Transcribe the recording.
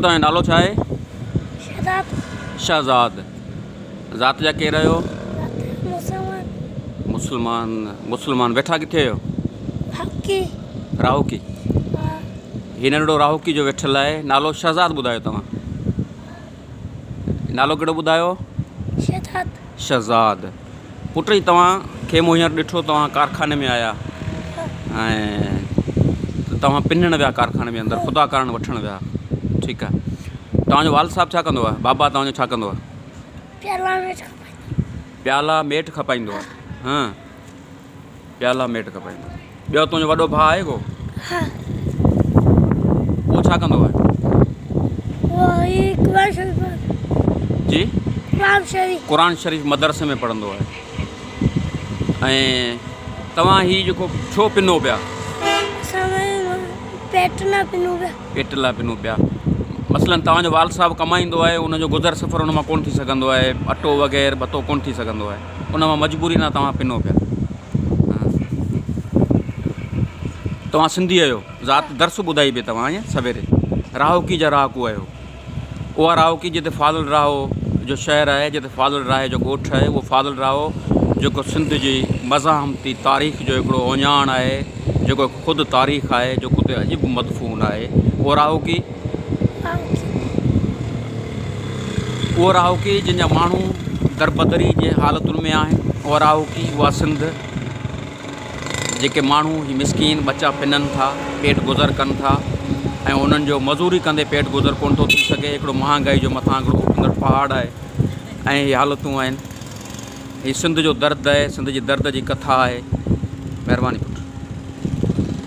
توهان جو نالو ڇا آهي؟ شهزاد. شهزاد. ذات جا ڪير آهيو؟ ذات جا مسلمان. مسلمان مسلمان ويٺا ڪٿي آهيو؟ راهوڪي. راهوڪي. ها. هي ننڍڙو راهوڪي جو ويٺل آهي نالو شهزاد ٻڌايو توهان. نالو ڪهڙو ٻڌايو؟ شهزاد. شهزاد. پٽ هي توهان کي مون هينئر ڏٺو توهان ڪارخاني ۾ آيا ۽ توهان پنڻ ويا ڪارخاني ۾ اندر خدا ڪارڻ وٺڻ ويا ٺيڪ آهي توهان جو والد صاحب ڇا ڪندو آهي بابا توهان جو ڇا ڪندو آهي؟ پيالا ميٽ کپائيندو. پيالا ميٽ کپائيندو آهي ها پيالا ميٽ کپائيندو آهي ٻيو تنهنجو وڏو ڀاء آهي ڪو؟ ها. اهو ڇا ڪندو آهي؟ اهو هي قرآن شريف جي؟ قرآن شريف. قرآن شريف مدرسي ۾ پڙهندو آهي ۽ توهان هي جيڪو ڇو پنو پيا؟ اسان پيٽ لاء پنو پيا. پيٽ لاء پنو پيا. مثلا توهان جو والد صاحب ڪمائيندو آهي ان جو گذر سفر ان مان ڪونه ٿي سگهندو آهي اٽو وغيره ڀتو ڪونه ٿي سگهندو آهي ان مان مجبوري نا توهان پنو پيا. توهان سنڌي آهيو ذات درس ٻڌائي پئي توهان ائين سويري راهوڪي جا رهاڪو آهيو اها راهوڪي جتي فاضل راهو جو شهر آهي جتي فاضل راهي جو ڳوٺ آهي اهو فاضل راهو جيڪو سنڌ جي مزاحمتي تاريخ جو هڪڙو اهڃاڻ آهي جيڪو خود تاريخ آهي جيڪو اتي اڄ به مدفون آهي اهو راهوڪي اهو راهوڪي جنهن جا ماڻهو دربدري جي حالتن ۾ آهن اها راهوڪي اها سنڌ جيڪي ماڻهو هي مسڪين ٻچا پنن ٿا پيٽ گذر ڪن ٿا ۽ انهن جو مزوري ڪندي پيٽ گذر ڪونه ٿو ٿي سگهي هڪڙو مهانگائي جو مٿان هڪڙو اٿندڙ پهاڙ آهي ۽ هي حالتون آهن هي سنڌ جو درد آهي سنڌ جي درد جي ڪٿا آهي مهرباني.